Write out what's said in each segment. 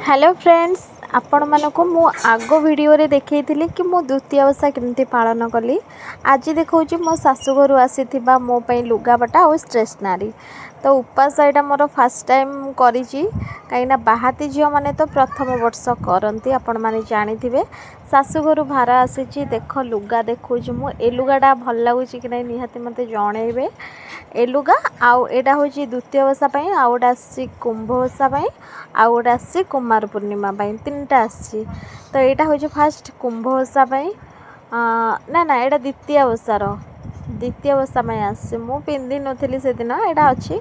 Hello friends, ଆପଣମାନଙ୍କୁ ମୁଁ ଆଗ ଭିଡ଼ିଓରେ ଦେଖେଇଥିଲି କି ମୁଁ ଦ୍ୱିତୀୟ ଓଷା କେମିତି ପାଳନ କଲି। ଆଜି ଦେଖାଉଛି ମୋ ଶାଶୁଘରୁ ଆସିଥିବା ମୋ ପାଇଁ ଲୁଗାପଟା ଆଉ ଷ୍ଟେସନାରୀ। ତ ଉପାସ ଏଇଟା ମୋର ଫାର୍ଷ୍ଟ ଟାଇମ୍ କରିଛି, କାହିଁକିନା ବାହାତି ଝିଅମାନେ ତ ପ୍ରଥମ ବର୍ଷ କରନ୍ତି, ଆପଣମାନେ ଜାଣିଥିବେ। ଶାଶୁଘରୁ ଭାର ଆସିଛି। ଦେଖ, ଲୁଗା ଦେଖାଉଛି ମୁଁ। ଏ ଲୁଗାଟା ଭଲ ଲାଗୁଛି କି ନାହିଁ, ନିହାତି ମୋତେ ଜଣେଇବେ। ଏ ଲୁଗା ଆଉ ଏଇଟା ହେଉଛି ଦ୍ୱିତୀୟ ଓଷା ପାଇଁ, ଆଉ ଗୋଟେ ଆସିଛି କୁମ୍ଭ ଓଷା ପାଇଁ, ଆଉ ଗୋଟେ ଆସିଛି କୁମାର ପୂର୍ଣ୍ଣିମା ପାଇଁ। ତିନିଟା ଆସିଛି। ତ ଏଇଟା ହେଉଛି ଫାର୍ଷ୍ଟ କୁମ୍ଭ ଓଷା ପାଇଁ। ନା ନା, ଏଇଟା ଦ୍ୱିତୀୟ ଓଷାର, ଦ୍ୱିତୀୟ ଓଷା ପାଇଁ ଆସିଛି। ମୁଁ ପିନ୍ଧିନଥିଲି ସେଦିନ, ଏଇଟା ଅଛି।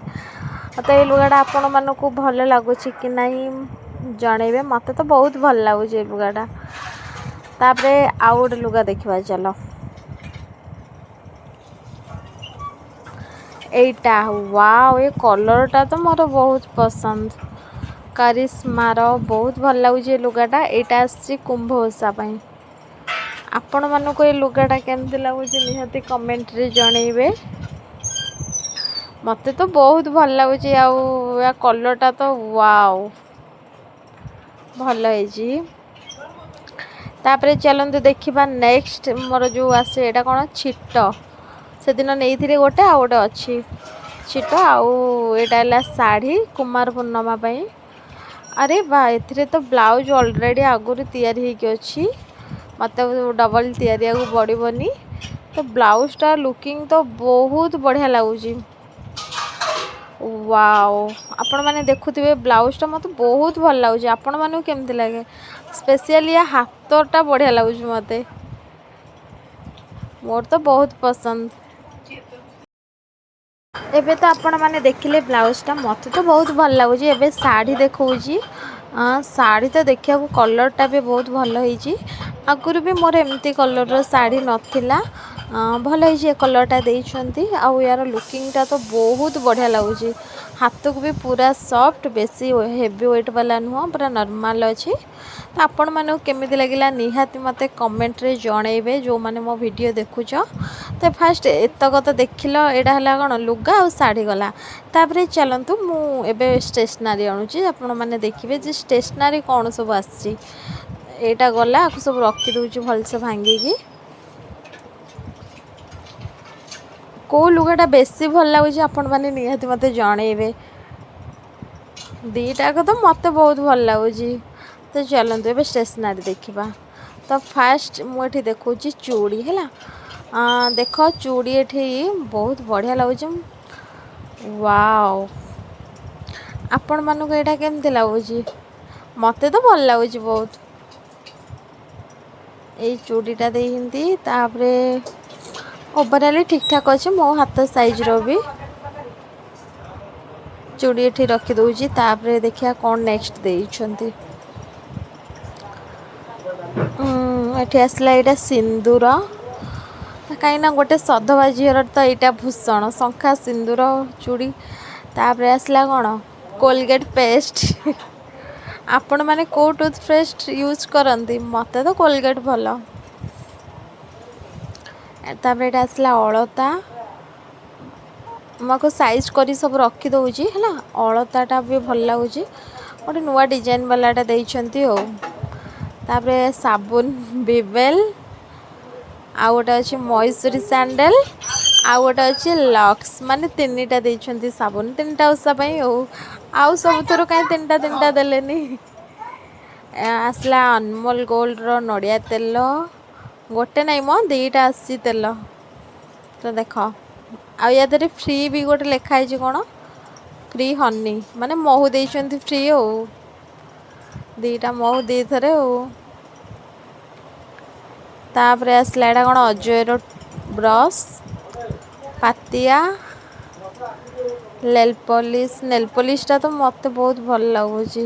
ତ ଏଇ ଲୁଗାଟା ଆପଣମାନଙ୍କୁ ଭଲ ଲାଗୁଛି କି ନାହିଁ ଜଣେଇବେ। ମୋତେ ତ ବହୁତ ଭଲ ଲାଗୁଛି ଏ ଲୁଗାଟା। ତାପରେ ଆଉ ଗୋଟେ ଲୁଗା ଦେଖିବା ଚାଲ। ଏଇଟା ୱାଓ, ଏ କଲର୍ଟା ତ ମୋର ବହୁତ ପସନ୍ଦ। କାରିସ୍ମାର ବହୁତ ଭଲ ଲାଗୁଛି ଏ ଲୁଗାଟା। ଏଇଟା ଆସିଛି କୁମ୍ଭ ଓଷା ପାଇଁ। ଆପଣମାନଙ୍କୁ ଏ ଲୁଗାଟା କେମିତି ଲାଗୁଛି, ନିହାତି କମେଣ୍ଟରେ ଜଣେଇବେ। ମୋତେ ତ ବହୁତ ଭଲ ଲାଗୁଛି, ଆଉ ୟା କଲର୍ଟା ତ ୱାଓ, ଭଲ ହେଇଛି। ତାପରେ ଚାଲନ୍ତୁ ଦେଖିବା ନେକ୍ସଟ ମୋର ଯେଉଁ ଆସେ। ଏଇଟା କ'ଣ? ଛିଟ। ସେଦିନ ନେଇଥିଲି ଗୋଟେ, ଆଉ ଗୋଟେ ଅଛି ଛିଟ। ଆଉ ଏଇଟା ହେଲା ଶାଢ଼ୀ କୁମାର ପୂର୍ଣ୍ଣିମା ପାଇଁ। ଆରେ ବା, ଏଥିରେ ତ ବ୍ଲାଉଜ୍ ଅଲରେଡ଼ି ଆଗରୁ ତିଆରି ହେଇକି ଅଛି, ମୋତେ ଡବଲ୍ ତିଆରିବାକୁ ପଡ଼ିବନି। ତ ବ୍ଲାଉଜଟା ଲୁକିଂ ତ ବହୁତ ବଢ଼ିଆ ଲାଗୁଛି। ୱାଓ, ଆପଣମାନେ ଦେଖୁଥିବେ, ବ୍ଲାଉଜଟା ମୋତେ ବହୁତ ଭଲ ଲାଗୁଛି। ଆପଣମାନଙ୍କୁ କେମିତି ଲାଗେ? ସ୍ପେସିଆଲି ୟା ହାତଟା ବଢ଼ିଆ ଲାଗୁଛି ମୋତେ। ମୋର ତ ବହୁତ ପସନ୍ଦ। ଏବେ ତ ଆପଣମାନେ ଦେଖିଲେ ବ୍ଲାଉଜଟା, ମୋତେ ତ ବହୁତ ଭଲ ଲାଗୁଛି। ଏବେ ଶାଢ଼ୀ ଦେଖାଉଛି। ଶାଢ଼ୀ ତ ଦେଖିବାକୁ କଲର୍ଟା ବି ବହୁତ ଭଲ ହେଇଛି। ଆଗରୁ ବି ମୋର ଏମିତି କଲର୍ର ଶାଢ଼ୀ ନଥିଲା। ଭଲ ହେଇଛି, ଏ କଲର୍ଟା ଦେଇଛନ୍ତି। ଆଉ ୟାର ଲୁକିଂଟା ତ ବହୁତ ବଢ଼ିଆ ଲାଗୁଛି। ହାତକୁ ବି ପୁରା ସଫ୍ଟ, ବେଶୀ ହେଭି ୱେଟ୍ ବାଲା ନୁହଁ, ପୁରା ନର୍ମାଲ୍ ଅଛି। ତ ଆପଣମାନଙ୍କୁ କେମିତି ଲାଗିଲା, ନିହାତି ମୋତେ କମେଣ୍ଟରେ ଜଣେଇବେ, ଯେଉଁମାନେ ମୋ ଭିଡ଼ିଓ ଦେଖୁଛ। ତ ଫାଷ୍ଟ ଏତକ ତ ଦେଖିଲ, ଏଇଟା ହେଲା କ'ଣ, ଲୁଗା ଆଉ ଶାଢ଼ୀ ଗଲା। ତାପରେ ଚାଲନ୍ତୁ, ମୁଁ ଏବେ ଷ୍ଟେସନାରୀ ଆଣୁଛି। ଆପଣମାନେ ଦେଖିବେ ଯେ ଷ୍ଟେସନାରୀ କ'ଣ ସବୁ ଆସିଛି। ଏଇଟା ଗଲା, ଆକୁ ସବୁ ରଖିଦେଉଛି ଭଲସେ ଭାଙ୍ଗିକି। କେଉଁ ଲୁଗାଟା ବେଶୀ ଭଲ ଲାଗୁଛି, ଆପଣମାନେ ନିହାତି ମୋତେ ଜଣେଇବେ। ଦୁଇଟାକ ତ ମୋତେ ବହୁତ ଭଲ ଲାଗୁଛି। ତ ଚାଲନ୍ତୁ, ଏବେ ଷ୍ଟେସନାରୀ ଦେଖିବା। ତ ଫାଷ୍ଟ ମୁଁ ଏଠି ଦେଖାଉଛି ଚୁଡ଼ି। ହେଲା, ଦେଖ, ଚୁଡ଼ି ଏଠି ବହୁତ ବଢ଼ିଆ ଲାଗୁଛି। ୱାଓ, ଆପଣମାନଙ୍କୁ ଏଇଟା କେମିତି ଲାଗୁଛି? ମୋତେ ତ ଭଲ ଲାଗୁଛି ବହୁତ। ଏଇ ଚୁଡ଼ିଟା ଦେଇଛନ୍ତି। ତାପରେ ଓଭରାଲି ଠିକ୍ଠାକ୍ ଅଛି, ମୋ ହାତ ସାଇଜ୍ର ବି। ଚୁଡ଼ି ଏଠି ରଖିଦେଉଛି। ତାପରେ ଦେଖିବା କ'ଣ ନେକ୍ସଟ ଦେଇଛନ୍ତି। ଏଠି ଆସିଲା ଏଇଟା ସିନ୍ଦୁର, କାହିଁକିନା ଗୋଟେ ସଧବା ଝିଅର ତ ଏଇଟା ଭୂଷଣ, ଶଙ୍ଖା, ସିନ୍ଦୁର, ଚୁଡ଼ି। ତାପରେ ଆସିଲା କ'ଣ? Colgate paste. ଆପଣମାନେ କେଉଁ ଟୁଥପେଷ୍ଟ ୟୁଜ୍ କରନ୍ତି? ମୋତେ ତ କୋଲଗେଟ୍ ଭଲ। ତାପରେ ଏଇଟା ଆସିଲା ଅଳତା। ମୁଁ ଆକୁ ସାଇଜ୍ କରି ସବୁ ରଖିଦେଉଛି। ହେଲା, ଅଳତାଟା ବି ଭଲ ଲାଗୁଛି, ଗୋଟେ ନୂଆ ଡିଜାଇନ୍ ବାଲାଟା ଦେଇଛନ୍ତି। ଆଉ ତାପରେ ସାବୁନ ଭିଭେଲ୍, ଆଉ ଗୋଟେ ଅଛି ମୈସୁରୀ ସ୍ୟାଣ୍ଡେଲ୍, ଆଉ ଗୋଟେ ଅଛି ଲକ୍ସ। ମାନେ ତିନିଟା ଦେଇଛନ୍ତି ସାବୁନ, ତିନିଟା ଓଷା ପାଇଁ। ଆଉ ଆଉ ସବୁଥିରୁ କାହିଁ ତିନିଟା ତିନିଟା ଦେଲେନି? ଆସିଲା ଅନମୋଲ ଗୋଲ୍ଡର ନଡ଼ିଆ ତେଲ। ଗୋଟେ ନାଇଁ ମ, ଦୁଇଟା ଆସିଛି ତେଲ। ତ ଦେଖ, ଆଉ ୟା ଦେହରେ ଫ୍ରି ବି ଗୋଟେ ଲେଖା ହେଇଛି। କ'ଣ? ଫ୍ରି ହନି, ମାନେ ମହୁ ଦେଇଛନ୍ତି ଫ୍ରି। ଆଉ ଦୁଇଟା ମହୁ ଦୁଇଥରେ। ଆଉ ତାପରେ ଆସିଲା ଏଇଟା କ'ଣ? ଅଜୟର ବ୍ରସ୍, ପାତିଆ, ନେଲ୍ ପଲିସ୍। ନେଲ୍ ପଲିସ୍ଟା ତ ମୋତେ ବହୁତ ଭଲ ଲାଗୁଛି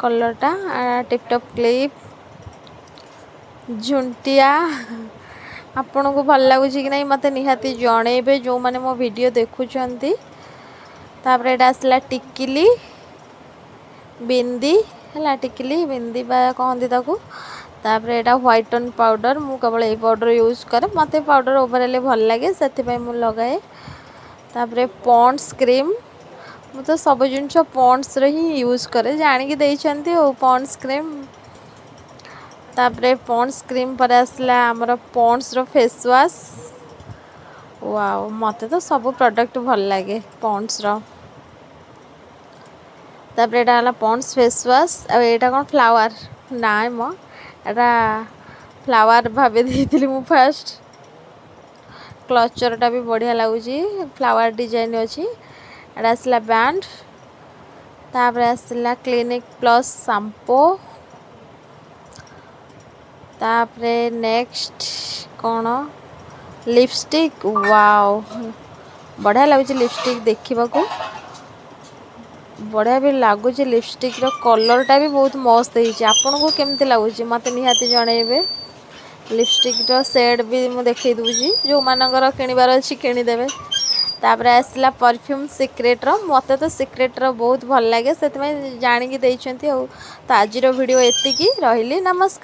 କଲର୍ଟା। Tip-top clip, ଝୁଣ୍ଟିଆ। ଆପଣଙ୍କୁ ଭଲ ଲାଗୁଛି କି ନାହିଁ, ମୋତେ ନିହାତି ଜଣେଇବେ, ଯେଉଁମାନେ ମୋ ଭିଡ଼ିଓ ଦେଖୁଛନ୍ତି। ତାପରେ ଏଇଟା ଆସିଲା ଟିକିଲି, ବିନ୍ଦି। ହେଲା, ଟିକିଲି, ବିନ୍ଦି ବା କହନ୍ତି ତାକୁ। ତାପରେ ଏଇଟା ହ୍ୱାଇଟନ୍ ପାଉଡ଼ର। ମୁଁ କେବଳ ଏଇ ପାଉଡ଼ର ୟୁଜ୍ କରେ। ମୋତେ ପାଉଡ଼ର ଓଭରାଲି ଭଲ ଲାଗେ, ସେଥିପାଇଁ ମୁଁ ଲଗାଏ। ତାପରେ ପଣ୍ଡସ୍ କ୍ରିମ୍। ମୁଁ ତ ସବୁ ଜିନିଷ ପଣ୍ଡ୍ସର ହିଁ ୟୁଜ୍ କରେ, ଜାଣିକି ଦେଇଛନ୍ତି ଆଉ ପଣ୍ଡ୍ସ କ୍ରିମ୍। ତାପରେ ପଣ୍ଡ୍ସ କ୍ରିମ୍ ପରେ ଆସିଲା ଆମର ପଣ୍ଡ୍ସର ଫେସ୍ ୱାଶ୍। ୱାଓ, ମୋତେ ତ ସବୁ ପ୍ରଡ଼କ୍ଟ ଭଲ ଲାଗେ ପଣ୍ଡ୍ସର। ତାପରେ ଏଇଟା ହେଲା ପଣ୍ଡ୍ସ ଫେସ୍ ୱାଶ୍। ଆଉ ଏଇଟା କ'ଣ ଫ୍ଲାୱାର? ନାଇଁ ମ, ଏଇଟା ଫ୍ଲାୱାର ଭାବି ଦେଇଥିଲି ମୁଁ ଫାଷ୍ଟ। କ୍ଲଚରଟା ବି ବଢ଼ିଆ ଲାଗୁଛି, ଫ୍ଲାୱାର ଡିଜାଇନ୍ ଅଛି। ଏଇଟା ଆସିଲା ବ୍ୟାଣ୍ଡ। ତାପରେ ଆସିଲା କ୍ଲିନିକ୍ ପ୍ଲସ୍ ସାମ୍ପୋ। ତାପରେ ନେକ୍ସଟ କ'ଣ? ଲିପଷ୍ଟିକ୍। ୱାଓ, ବଢ଼ିଆ ଲାଗୁଛି ଲିପଷ୍ଟିକ୍ ଦେଖିବାକୁ, ବଢ଼ିଆ ବି ଲାଗୁଛି। ଲିପଷ୍ଟିକ୍ର କଲର୍ଟା ବି ବହୁତ ମସ୍ତ ହେଇଛି। ଆପଣଙ୍କୁ କେମିତି ଲାଗୁଛି, ମୋତେ ନିହାତି ଜଣେଇବେ। ଲିପଷ୍ଟିକ୍ର ସେଡ଼୍ ବି ମୁଁ ଦେଖେଇ ଦେଉଛି, ଯେଉଁମାନଙ୍କର କିଣିବାର ଅଛି କିଣିଦେବେ। ତାପରେ ଆସିଲା ପରଫ୍ୟୁମ୍ ସିକ୍ରେଟ୍ର। ମୋତେ ତ ସିକ୍ରେଟ୍ର ବହୁତ ଭଲ ଲାଗେ, ସେଥିପାଇଁ ଜାଣିକି ଦେଇଛନ୍ତି ଆଉ। ତ ଆଜିର ଭିଡ଼ିଓ ଏତିକି ରହିଲି, ନମସ୍କାର।